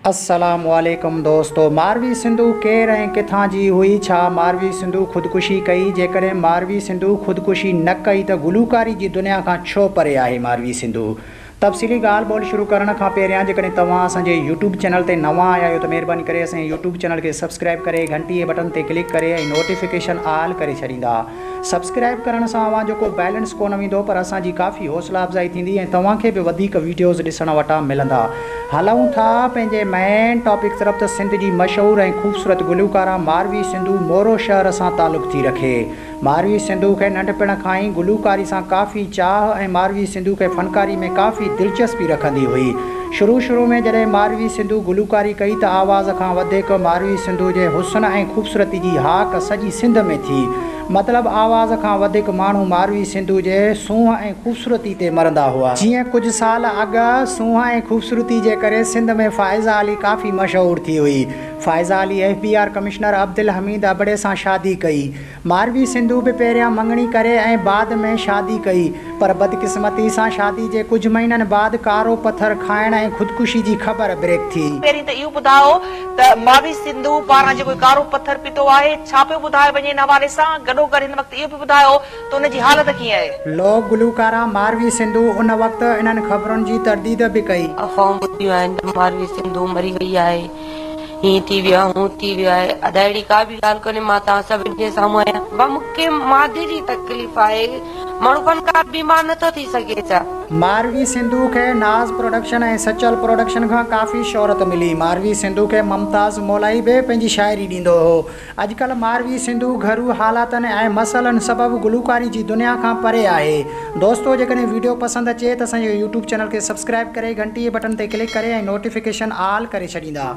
السلام عليڪم دوستو ماروي سنڌو ڪير ۽ ڪٿان جي هئي ڇا ماروي سنڌو خودڪشي ڪئي جيڪڏهن ماروي سنڌو خودڪشي نه ڪئي ته گلوڪاري جي دنيا کان ڇو پري آهي ماروي سنڌو تفصيلي ڳالهه ٻولهه شروع ڪرڻ کان پهريان جيڪڏهن توهان اسان جي يوٽيوب چينل تي نوان آيا آهيو ته مهرباني ڪري اسان جي يوٽيوب چينل کي سبسڪرائب ڪري گهنٽي جي بٽن تي ڪلڪ ڪري ۽ نوٽيفڪيشن آل ڪري ڇڏيندا سبسڪرائب ڪرڻ سان اوهان جو ڪو بيلنس ڪونه ويندو پر اسان جي ڪافي حوصلا افزائي ٿيندي ۽ توهان کي به وڌيڪ ويڊيوز ڏسڻ وٽان ملندا. هلون ٿا پنهنجي مين ٽاپڪ طرف ته سنڌ جي مشهور ۽ خوبصورت گلوڪاره ماروي سنڌو مورو شهر سان تعلق ٿي رکي. ماروي سنڌو کي ننڍپڻ کان ئي گلوڪاري سان ڪافي چاهه ۽ ماروي سنڌو کي فنڪاري ۾ ڪافي دلچسپي رکندي هئي. شروع شروع ۾ جڏهن ماروي سنڌو گلوڪاري ڪئي ته آواز کان وڌيڪ ماروي سنڌو جي حسن ۽ خوبصورتي جي هاڪ سڄي سنڌ ۾ ٿي. مطلب آواز کان وڌيڪ ماڻهو ماروي سنڌو جي سونهن ۽ خوبصورتي تي مرندا هئا. جيئن ڪجهه سال اڳ سونهن ۽ خوبصورتي جي ڪري سنڌ ۾ فائزه علي ڪافي مشهور ٿي هئي. Faiza Ali F B R commissioner Abdul Hameed Abro سان شادي ڪئي. ماروي سنڌو به پهريان مڱڻي ڪري ۽ بعد ۾ شادي ڪئي پر بدقسمتي سان شادي جي ڪجهه مهينن بعد ڪارو پٿر کائڻ ۽ خودڪشي جي خبر بريڪ ٿي. پهرين ته اهو ٻڌايو ته ماروي سنڌو پاران جيڪو ڪارو پٿر پيتو آهي ڇا پيو ٻڌايو وڃي ان حوالي سان گڏوگڏ هن وقت اهو به ٻڌايو ته ان جي حالت ڪيئن آهي. لوڪ گلوڪارا ماروي سنڌو ان وقت انهن خبرن جي ترديد به ڪئي. افواهون ٻڌيون آهن ته ماروي سنڌو مري وئي آهي، هيئن ٿي ويو آهي، هون ٿي ويو آهي، ادا اهڙي ڪا به ڳالهه ڪونهي، مان توهان سڀني جي سامهون آهيان. ڀا مون کي معدي جي تڪليف آهي، ماڻهو فنڪار بيمار نٿو ٿي سگهي ڇا؟ ماروي سنڌو کي ناز پروڊڪشن ۽ سچل پروڊڪشن کان ڪافي شهرت ملي. ماروي سنڌو کي ممتاز مولائي به پنهنجي شاعري ڏيندو هو. اڄڪلهه ماروي سنڌو گهرو حالاتن ۽ مسئلن سبب گلوڪاري جي دنيا کان پري آهي. دوستو جيڪڏهن ويڊيو پسند اچي ته اسان جي يوٽيوب چينل کي سبسڪرائب ڪري گهنٽي جي بٽن تي ڪلڪ ڪري ۽ نوٽيفڪيشن آل ڪري ڇڏيندا.